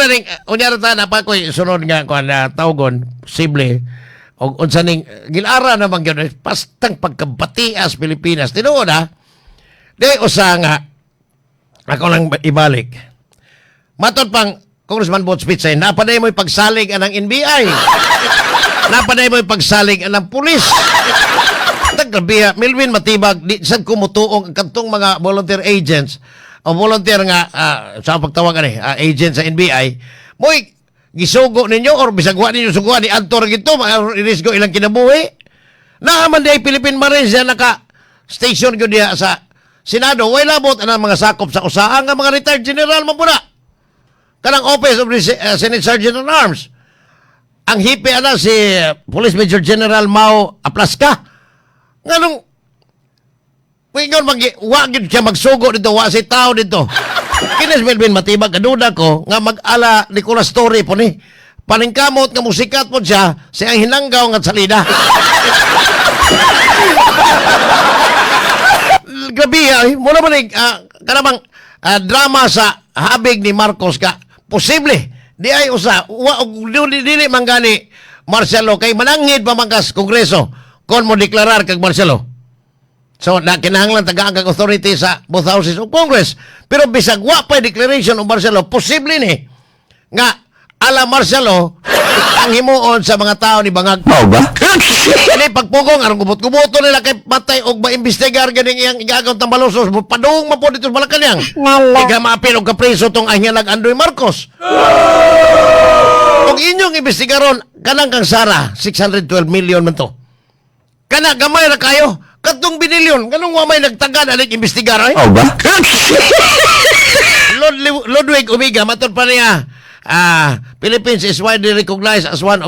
na ning unya ra ta na pa ko'y sunod nga kuan na tawgon posible og unsa ning gilara naman gyud pastang pagkabatias Pilipinas, tinuod ha. Di usa nga ako lang ibalik. Matod pang Congressman Butch Pichay, napaday mo'y pagsalig anang NBI. Napaday mo'y pagsalig anang pulis. Taggrabiha, Melvin Matibag, di sad kumutuong ang kantong mga volunteer agents o volunteer nga sa pagtawag ani, agent sa NBI, mo'y gisugo ninyo or bisag wa ninyo suguan ni adto ra gito, irisgo ilang kinabuhi. Naa man di ay Philippine Marines yan naka station gyud diha sa Senado, way labot anang mga sakop sa usaan nga mga retired general man puna. Kanang Office of the Senate Sergeant at Arms. Ang hipe ana si Police Major General Mao Aplaska. Nganong Wingon mag wa gyud siya magsugo dito, wa si tao dito. Kinis Melvin Matibag, kaduda ko nga mag-ala Nicolas Torre po ni. Paningkamot nga musikat po siya sa ang hinanggaw nga salida. Grabe ay, muna ba ni kanamang drama sa habig ni Marcos ka posible di ay usa wa dili, dili man gani Marcelo kay mananghid pa man kas Kongreso kon mo deklarar kag Marcelo. So, na kinahanglan tagaan kag authority sa both houses of Congress. Pero bisag wa pa declaration of Marcelo, posible ni nga ala Marcelo ang himuon sa mga tao ni Bangag. Mao ba? Ini pagpugong aron gubot-guboto nila kay patay og maimbestigar ganing iyang igagaw tambalusos, padung man po dito sa Malacañang. Nalo. Ika maapil og kapreso tong Angilag Andoy Marcos. Og inyong imbestigaron kanang kang Sara, 612 million man to. Kana gamay ra kayo. Katong binilyon, ganong wa may nagtagan aning imbestigar ay. Mao ba? Ludwig Umiga, matod pa niya, Philippines is widely recognized as one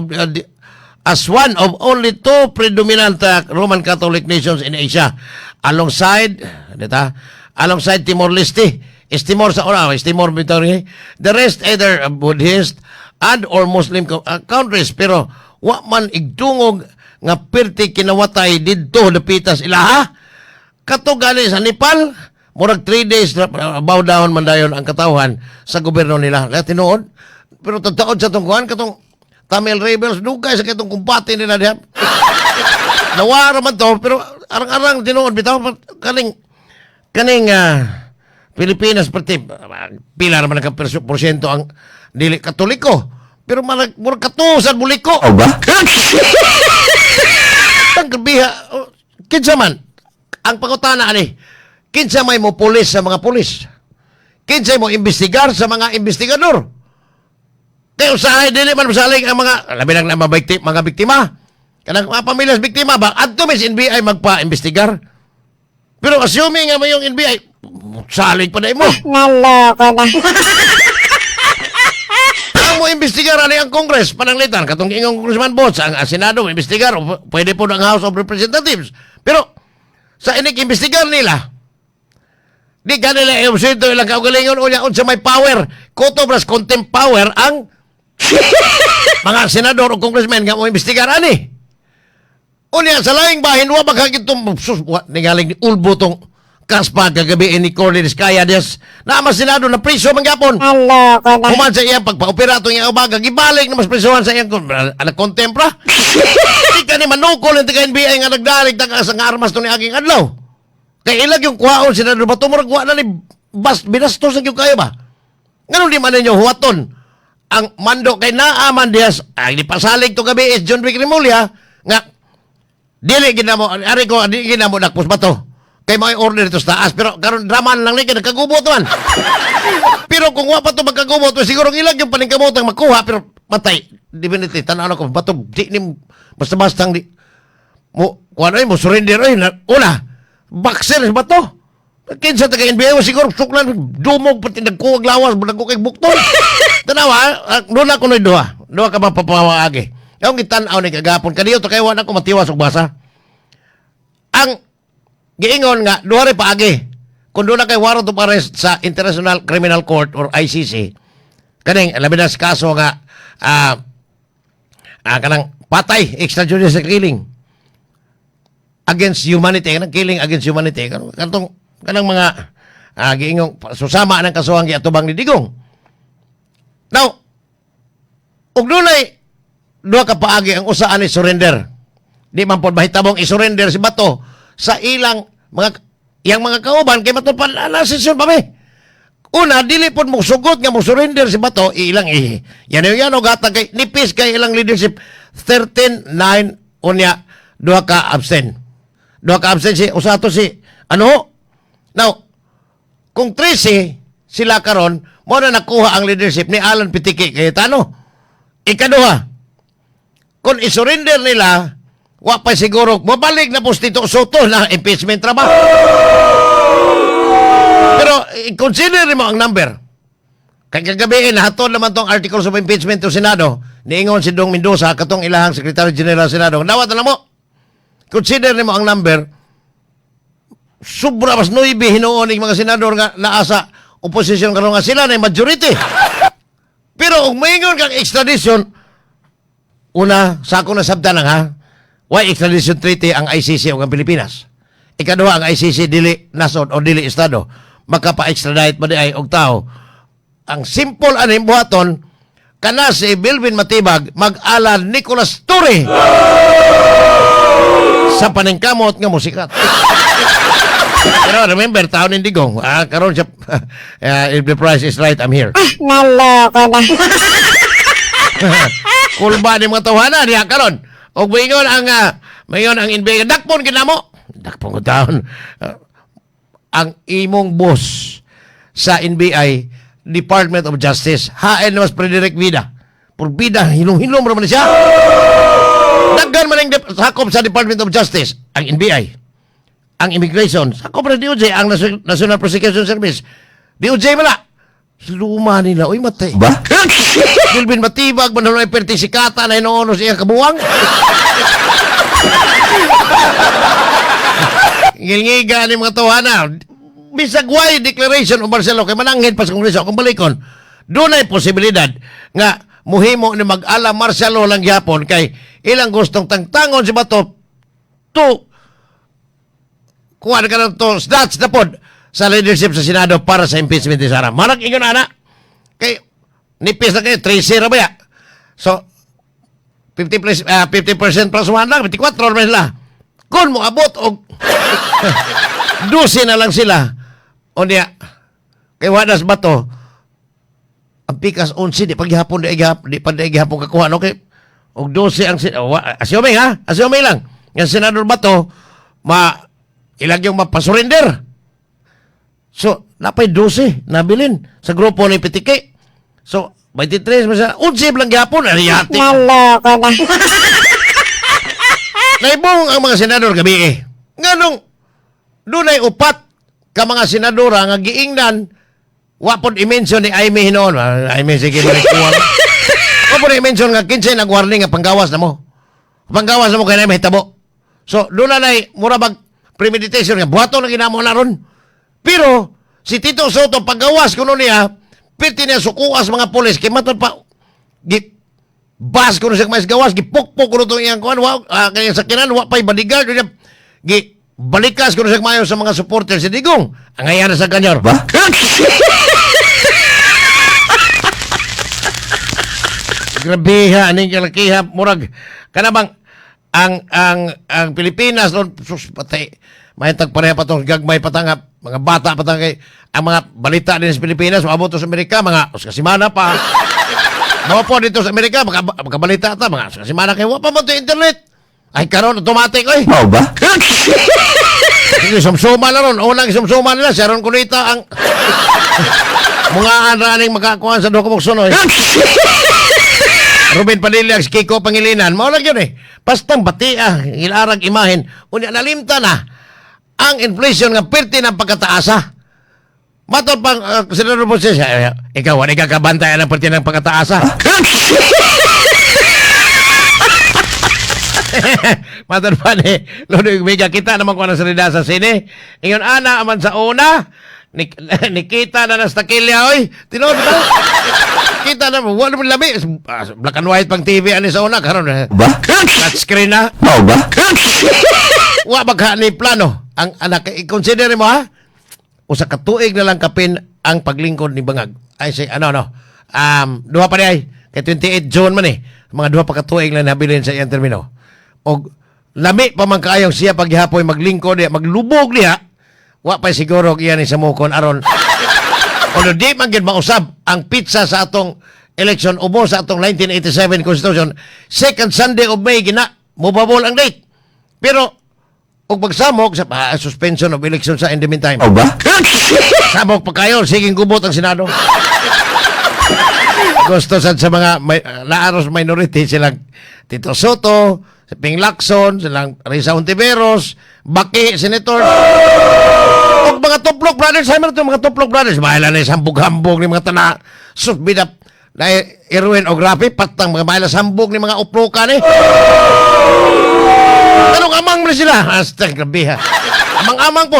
of only two predominant Roman Catholic nations in Asia alongside dita alongside Timor Leste. Is Timor sa ora, is Timor bitaw ni. The rest either Buddhist and or Muslim countries, pero wa man igdungog nga perti kinawatay didto dapitas ilaha. Kato gani sa Nepal, murag 3 days bow down man dayon ang katawhan sa gobyerno nila. Kaya tinuod, pero tataod sa tungkuan katong Tamil Rebels dugay sa katong kumbate nila diha. Nawara man to, pero arang-arang tinuod bitaw kaning kaning Pilipinas perti pila naman ang porsyento ang dili Katoliko. Pero marag murag katusan buliko. Mao ba? Ang grabiha, oh, kinsa man, ang pangutana ani, kinsa may mo pulis sa mga pulis? Kinsa mo imbestigar sa mga investigador? Kaya usahay, dili man masalig ang mga, labi lang na mga biktima. Kanang mga pamilyas biktima ba, adto mis NBI magpa-imbestigar. Pero assuming nga mo yung NBI, salig pa na mo. Naloko na. Ang mo imbestigar ani ang Congress, pananglitan, katong ingong Congressman Bots, ang Senado mo imbestigar, o pwede po ang House of Representatives. Pero sa inig imbestigar nila, di ka nila i-obsito ilang kaugalingon unya unsa may power, kutob ras contempt power ang mga senador o congressman nga mo imbestigar ani. Unya sa laing bahin wa magkagitong sus wa ningaling ni ulbo tong kaspa kagabi ni Cornelis Kaya des na mas senado na priso man gyapon. Naloko na. Human sa iyang pagpa-opera itong iyang umaga, gibalik na mas prisuhan sa iyang anak kontempra. Di ka ni manukol ng taga NBI nga nagdalig taga sa nga armas to ni aging adlaw. Kay ilag yung kuhaon sila ba tumurag wa na ni bas binastos na yung kayo ba? Ngano di man ninyo huwaton ang mando kay naaman dihas ay di pasalig to gabi is John Vic Remulla nga dili ginamo ari ko di ginamo dakpos bato kay may order dito sa taas, pero karon drama lang ni kay nagkagubot man. Pero kung wa pa to magkagubot, siguro ilag yung paningkamotang makuha, pero matay definitely tan-aw ko bato di ni basta-basta di mo kuan ay mo surrender ay na, una boxer sa bato kinsa taga NBA siguro suklan dumog pati nagkuwag lawas nagko kay buktol. Tanawa, doon ako noy duha duha ka mapapawaagi yung gitan-aw ni kagapon kaniyo to kay wa na ko matiwas og basa ang giingon nga duha ray paagi kung doon na kay warrant of arrest sa International Criminal Court or ICC kaning labi na sa kaso nga kanang patay, extrajudicial killing against humanity, kanang killing against humanity, kanang kanang, kanang mga giingong susama ng kasuhang giatubang ni Digong. Now, Ug dunay duha ka paagi. Ang usa ani, surrender. Di man pod mahitabong i-surrender si Bato sa ilang mga iyang mga kauban kay matud pa na sesyon pa mi. Una, dili pod mo sugot nga mo surrender si Bato, ilang i. Yan yan og gatag kay nipis kay ilang leadership, 13-9, unya duha ka absent. Duha ka absent si usa to si ano? Now, kung 13 sila karon, mo na nakuha ang leadership ni Alan Pitiki Cayetano. Ikaduha, kung isurrender nila, wa pa siguro, mabalik na po si Tito Sotto na impeachment trabaho. Pero i-consider mo ang number. Kay kagabi, nahatod naman tong articles of impeachment to Senado. Niingon si Dong Mendoza, katong ilahang Secretary General Senado. Dawat na mo. Consider nimo ang number. Sobra mas 9 hinuon ning mga senador nga naa sa opposition karon nga sila na majority. Pero kung maingon kang extradition, una, sa ako nasabtan lang ha, why extradition treaty ang ICC o ang Pilipinas? Ikaduha, ang ICC dili nasod o dili estado. Makapa-extradite ba di ay og tao? Ang simple aning buhaton, kana si Melvin Matibag mag-ala Nicolas Torre sa paningkamot nga musikat. Pero remember, taon ni Digong. Ah, karon siya, if the price is right, I'm here. Naloko na. Kulba ni mga tawhana diha karon. Og maingon ang NBI, dakpon kinamo. Dakpon ko taon. Ang imong boss sa NBI, Department of Justice, hain mas Frederick Vida. Por bida, hinong-hinom raman siya. Daghan man ang sakop sa Department of Justice, ang NBI, ang Immigration, sakop na DOJ, ang National Prosecution Service. DOJ man na. Luma nila, uy matay. Ba? Melvin Matibag, manalo ay perti sikata na inoono sa iyang kabuwang. Ngilngiga ni mga tawhana. Bisag way declaration o martial law kay mananghin pa sa Kongreso kung balikon. Dunay posibilidad nga muhimo ni mag-ala martial law lang gyapon kay ilang gustong tangtangon si Bato to kuha na ka ng to snatch na pod sa leadership sa Senado para sa impeachment ni Sara. Marag ingon ana kay nipis na kayo 3-0 ba ya? So 50 plus, 50% plus 1 lang, 24 man sila. Kung moabot og 12 na lang sila. O niya, kay wadas bato, ang pikas 11, di paghapon, di pa di gihapon kakuha, no? Kay, og 12 ang, oh, assuming ha, assuming lang, nga Senador Bato, ma, ilag yung mapasurrender. So, napay 12, nabilin sa grupo ni Pitike. So, 23, masa, 11 lang gihapon, ariyati. Naloko na. Naibong ang mga senador gabi eh. Nganong dunay upat ka mga senadora nga giingnan wa pod i-mention ni Amy hinoon. Ah, Amy, sige balik kuwang. Wa pod i-mention nga kinsay nag-warning nga panggawas na mo. Panggawas na mo kay na mahitabo. So doon na nay mura bag premeditation nga buhaton na ginamo na ron. Pero si Tito Sotto paggawas kuno niya, piti niya sukuas mga pulis kay matud pa gi bas kuno siya mais gawas, gipukpok kuno tong iyang kuan wa kanyang sakyanan, wa pay bodyguard niya, gi balikas kuno siya mayo sa mga supporters si Digong. Ang ayan na sa kanyor. Ba? Grabe ha, aning kalakiha, murag kana bang ang Pilipinas ron, sus, patay. Mahintag pareha pa tong gagmay patanga mga bata pa tang kay ang mga balita din sa Pilipinas moabot sa Amerika mga usa ka semana pa. Mao po dito sa Amerika makabalita ta mga usa ka semana kay wa pa man to internet. Ay karon automatic oy. Mao ba? Sige, sumsuma na ron. Unang sumsuma nila, Sharon Cuneta ang mga anraning makakuha sa Duha ka eh. Ruben Padilla, si Kiko Pangilinan. Mao lang yun eh. Bastang bati ah, ilarag imahin. Unya, nalimta na ang inflation nga pirti ng pagkataasa. Matod pang Senador Boses, eh, ikaw, wala ka kabantay ng pirti ng pagkataasa. Matod pa ni Ludwig Vega, kita naman ko na sa sa sine. Ingon ana aman sa una, nikita na nasa takilya, oy. Tinuod ba? Kita na, wala mo labi. Ah, black and white pang TV ani sa una, karon eh, Ba? touch screen na. Mao ba? Wa bagha ni plano. Ang anak, i-consider mo ha. Usa ka tuig na lang kapin ang paglingkod ni Bangag. Ay si ano no. Duha pa ni ay. Kay 28 June man eh. Mga 2 pa ka tuig lang nabilin sa iyang termino. Og lami pa man kaayong siya paghihapoy maglingkod diha, maglubog diha. Wa pa siguro og iya ni samukon aron. Although di man gyud mausab ang petsa sa atong election ubo sa atong 1987 Constitution, second Sunday of May gina mobabol ang date. Pero og pagsamok sa suspension of election sa in the meantime. O ba? Samok pa kayo, sige, gubot ang Senado. Gusto sad sa mga may, naaros minority silang Tito Sotto, si Ping Lacson, silang Risa Hontiveros, Baki, Senator. Og mga Tuplok Brothers, ay man ito mga Tuplok Brothers, bahala na hambog-hambog ni mga tana. Sus, bidap, na Erwin o Grabe, patang mga bahala hambog ni mga uplokan eh. Anong amang mo sila? Hasta, grabe ha. Amang-amang po.